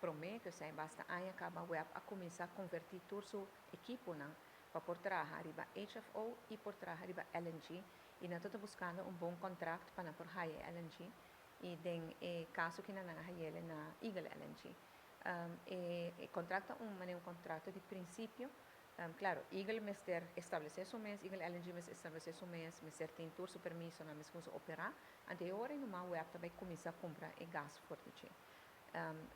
Prome cu esey basta aña caba WEB a cuminsa converti tur su ekiponan pa por traha riba HFO y por traha riba LNG y nan ta buscando un bon contract pa nan por haya LNG y den e caso cu nan a hayele na Eagle LNG. E contrato un contrato di principio. Claro, Eagle mester establece su mes, Eagle LNG mester establece su mes, mester tin tur su permiso nan mes cuminsa opera, anto ora numa WEB ta bay cuminsa cumpra e gas for di dje.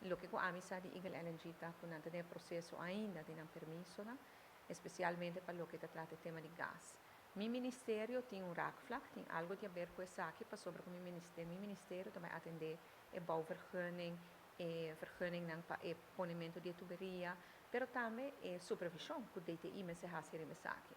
Loke cu ami sa di Eagle LNG ta cu nan ta den proceso ainda di nan permiso nan, especialmente pa loke ta trata e tema di gas. Mi ministerio tin un raakvlak, tin algo di haber cu esaki, pasobra cu mi ministerio tambe atende e bouwvergunning, e vergunning nan pa e ponimento di tuberia, pero tambe e supervision cu DTI mester haci riba esaki.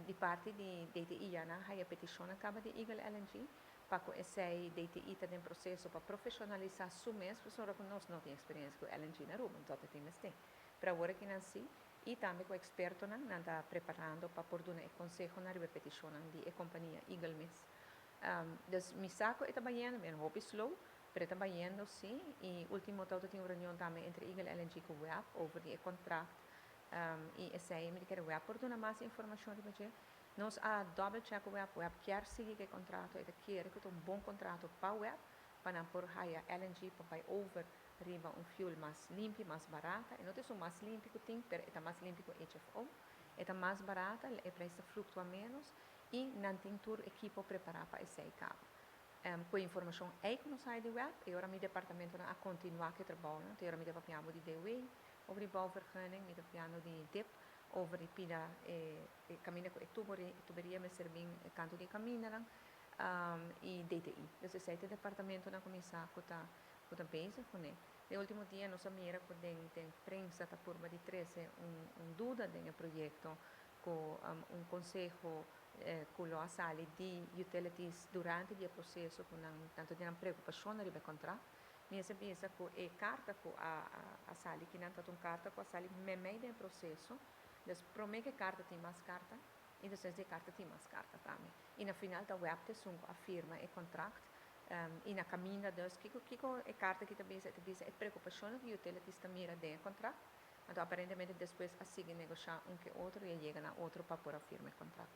Di parti di DTI ya nan haya peticion caba di Eagle LNG, pa cu esey DTI ta den proceso pa profesionalisa su mes, pasobra cu nos no tin experiencia cu LNG na Aruba, anto tin mester. Pero awor cu nan si, y tambe cu expertonan, nan ta preparando pa por duna e conseho na riba peticion di e compania Eagle mes. Dus mi sa cu e ta bayendo, bin hopi slow, pero ta bayendo si, y ultimo tempo tin un reunion tambe entre Eagle LNG cu WEB over di contract y esey mi kier WEB por duna mas informacion riba dje. Nos a double check WEB, WEB kier sigui e contrato, e kier cu un bon contrato pa WEB, pa nan por haya LNG pa bay over riba un fuel mas limpi, mas barata. E no ta mas limpi cu tin, pero e mas limpi cu HFO. E ta mas barata, e prijs ta fluctua menos y nan tin tur ekipo prepara pa esey caba. Cu informacion ey cu nos di WEB, y awor mi departamento a continua cu e trabou, no? Awor mi ta papiando di DOW, over di bouwvergunning, mi ta papiando di DIP, over di pida e caminda cu e tuberia mester bin canto di caminda nan, y DTI. Dus esey ta departamento nan cuminsa cu ta bezig cu ne. E ultimo dia nos a mira cu den prensa ta purba di trece un duda den e proyecto cu un conseho cu lo a sali di utilities durante e proceso cu nan tanto di preocupacion riba contrato. Mi a pensa cu e carta cu a sali cu nan un carta cu a sali meimei den proceso. Dus prome cu e carta tin mas carta y despues di carta tin mas carta tambe. Y na final ta WEB t'esun a firma e contract y na caminda dus kico e carta cu ta bisa e preocupacion cu utilities ta mira den contract. Anto aparentemente despues a sigui negocia un cu otro y yega na otro pa por a firma e contract.